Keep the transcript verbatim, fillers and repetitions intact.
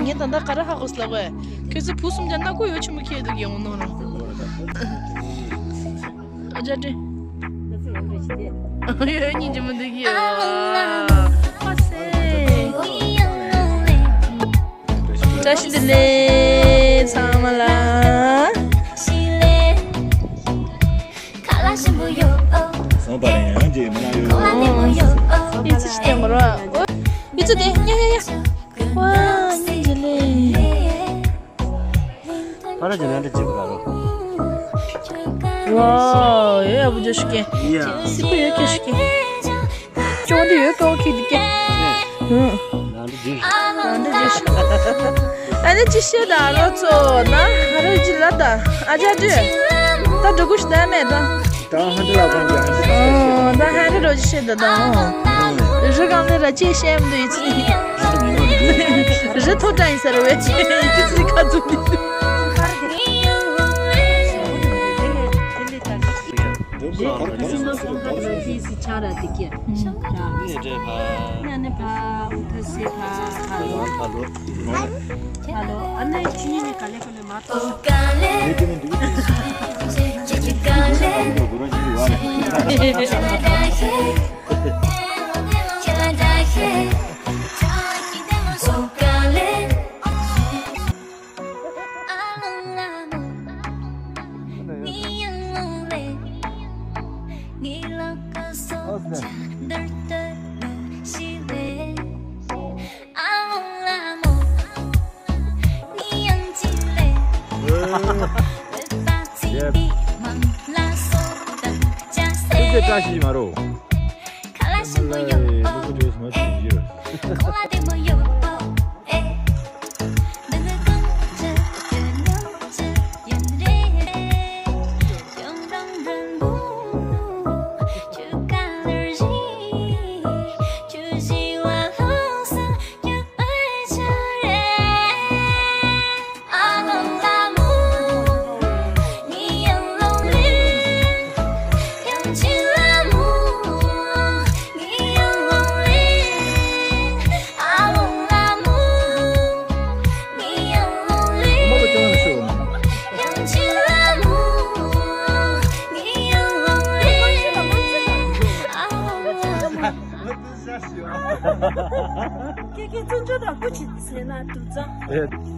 ངས་ད་ལྟ་ག་རེ་ཧ་གོ་སོང་ལབ་པས། ཁྱོད་ཚོ་བུ་གསུམ་ཀྱང་སྣ་ཁུག་ཡོད་ཆེན་པོ་ཁྱེར་འདུག་གི་འོ་ནོ་རང་། ཨ་ཅག་དྲིན། ཡོད་སྙིང་རྗེ་མོ་འདུག་གི་ཡོད། ཨ་སེ། བཀྲ་ཤིས་བདེ་ལེགས་ཚང་མ་ལ། སོང་པ་ཡང་རྗེས་མ་ཡོད། ཨི་ཙི་ཅི་སྟེང་གོ་ར། ཨི་ཙི་དེ་ཉ་ཡ་ཡ། ཝ་སྙིང་རྗེ་ལེ། ཕ་ར་ཅི་ན་འདྲ་བྱེད་པ་རོ། ཝ་ཡ་ཡ་བུ་ཇོ་ཤུ་ཀེ། ཡ། སི་པུ་ཡོད་ཀེ་ཤུ་ཀེ། ཅོང་དེ་ཡོད་ཀོ་ཁི་དི་ཀེ། ཧུ། ན་འདྲ་བྱེད། ན་འདྲ་བྱེད་ཤི། ཨ་ནི་ཅི་བཤད་ད་རོ་ཚོ་ན་ཧ་ར་ཅི་ལ་ད་ཨ་ཅག་དུས། ད་འགྲོ་གུ་ཤི་ད་མེད་ད། ད་ཧ་འདྲ་ལ་གོང་གི་ཧ་འདྲ་ད་ཧ་འདྲ་རོ་ཅི་བཤད་ད་ད། རི་གང་ལས་ར་ཅི་བཤད་མི་འདུག་ཡི་ཚི། རི་ཐོ་ཏྲ་ཡིན་ཟེར་བས་ཡི་ཚི་ཁ་ཚུགས་འདུག་ཨེ། ཡེ། ཨེ་ཙི་བཀྲ་ཤིས་མ་རོ། ཨེ་མ་ལ་ཡེ་ལུ་གུ་ཏོས་མ་ཅི་ཡིར། ཀྱེ་ཀྱེ་བཙུན་ཆུ་དང་སྐུ་མཁྱེན་ཟེར་ན་དུ་ཙང་།